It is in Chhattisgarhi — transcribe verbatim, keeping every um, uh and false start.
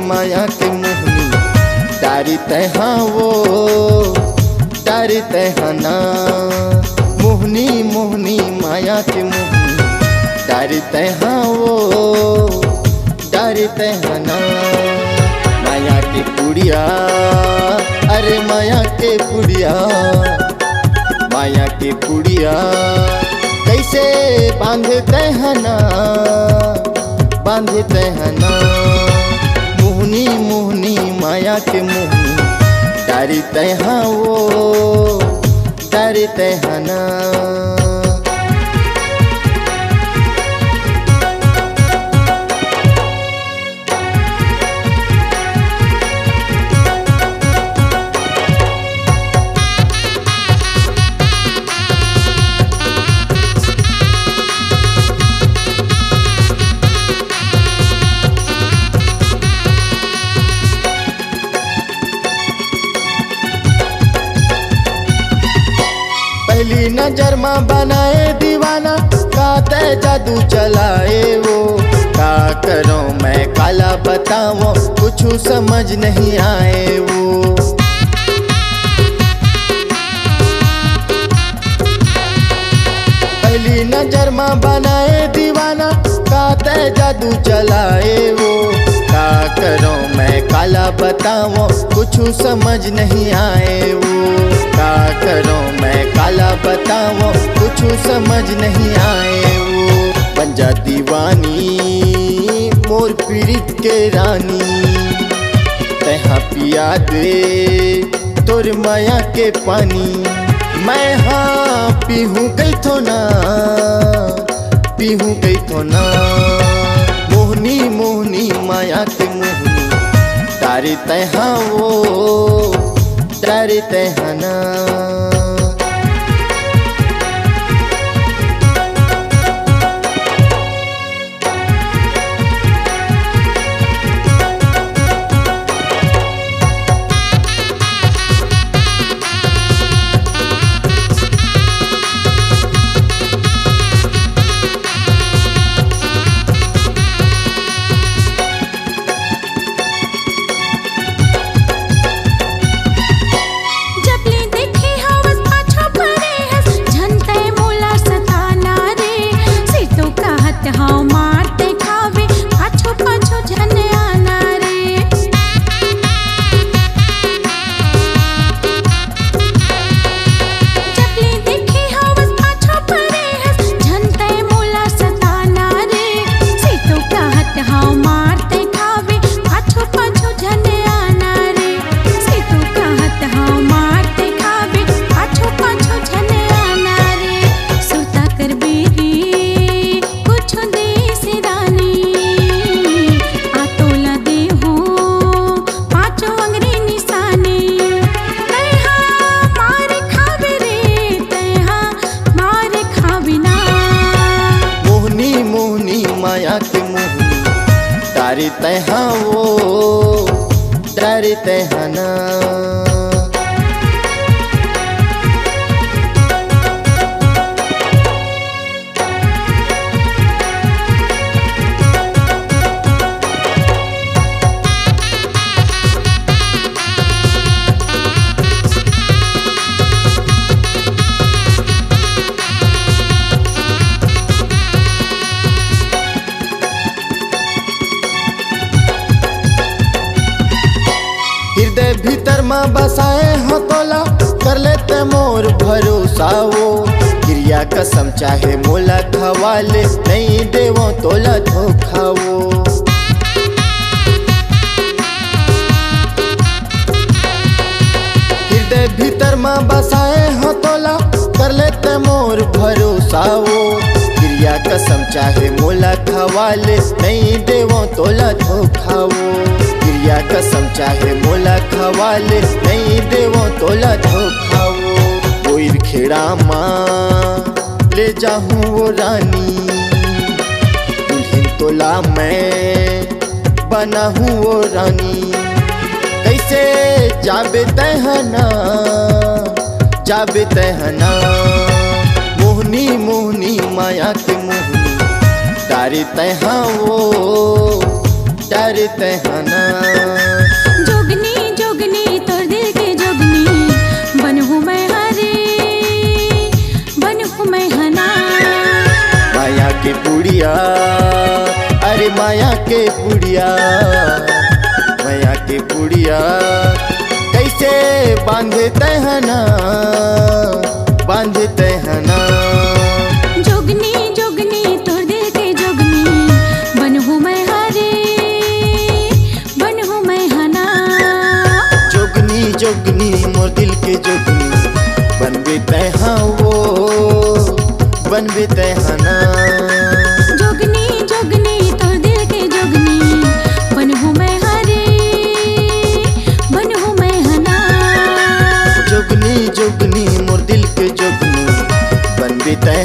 माया के मोहनी, डारी तैहा वो, डारी तैहा ना। मोहनी, मोहनी, माया के मोहनी, डारी तैहा वो, डारी तैहा ना। माया के पुड़िया, अरे माया के पुड़िया, माया के पुड़िया, कैसे बांधे तैहा ना, बांधे तैहा ना। मोहनी, मोहनी, माया के मोहनी, डारी तैहा वो, डारी तैहा ना। पहली नजर मा बनाए दीवाना, का तै जादू चलाए वो। का करो मैं काला बताओ, कुछ समझ नहीं आए वो। पहली नजर मा बनाए दीवाना, का तै जादू चलाए वो। का करो मैं काला बताओ, कुछ समझ नहीं आए वो। का करो मैं काला बताओ, कुछ समझ नहीं आए वो। बन जा दीवानी मोर पीरित के रानी, तैहा पिया दे तोर माया के पानी। मैं हाँ पीहूँ कहिथो ना, पीहूँ कहिथो ना। मोहनी, मोहनी, माया के मोहनी, डारी तैहा वो, डारी तैहा ना। जब ले देखे हवस पाछू परे हस, झन तै मोला सताना रे। सितू कहत हव मार तै खावे, पाछू पाछू झन आना रे। जब ले देखे हवस पाछू परे हस, झन तै मोला सताना रे। सितू कहत हव मार तै खावे, पाछू पाछू झन आना रे। सितू कहत हव मार तै खावे, पाछू पाछू झन आना रे। सुरता कर बेरी कुछ देस रानी, आ तोला देहूँ पाँचों अंगरी निशानी। तैहा मार खाबे रे, तैहा मार खाबे ना। मोहनी, मोहनी, माया के मोहनी, डारी तैहा वो, डारी तैहा ना। हृदय भीतर मा बसाए हव तोला, कर ले तैं मोर भरोसा वो। किरिया कसम चाहे मोला खवा ले, नइ देवों तोला धोखा वो। हृदय भीतर मा बसाए हव तोला, कर ले तैं मोर भरोसा वो। किरिया कसम चाहे मोला खवा ले, नइ देवों तोला धोखा वो। किरिया कसम चाहे मोला खवा ले, नइ देवों तोला धोखा वो। कोइर खेड़ा मा ले जाहूँ वो रानी, दुल्हिन तोला मैं बनाहूँ वो रानी। कइसे जाबे तैं ह ना, जाबे तैं ह ना। मोहनी, मोहनी, माया के मोहनी, डारी तैं ह वो, अरे तैं हा ना। जोगनी जोगनी तोर दिल के जोगनी बनहूँ मैं हरे, बनहूँ मैं हना। माया के पुड़िया, अरे माया के पुड़िया, माया के पुड़िया कैसे बांधे तैं हा ना, बांधे तैं हा ना। जोगनी जोगनी तोर दिल के जोगनी बनहूँ मैं हरे, बनहूँ मैं हना। जोगनी जोगनी मोर दिल के जोगनी बनबे तैं हा वो, बनबे तैं हा ना। जोगनी जोगनी तोर दिल के जोगनी बनहूँ मैं हरे, बनहूँ मैं हना। जोगनी जोगनी मोर दिल के जोगनी बनबे तैं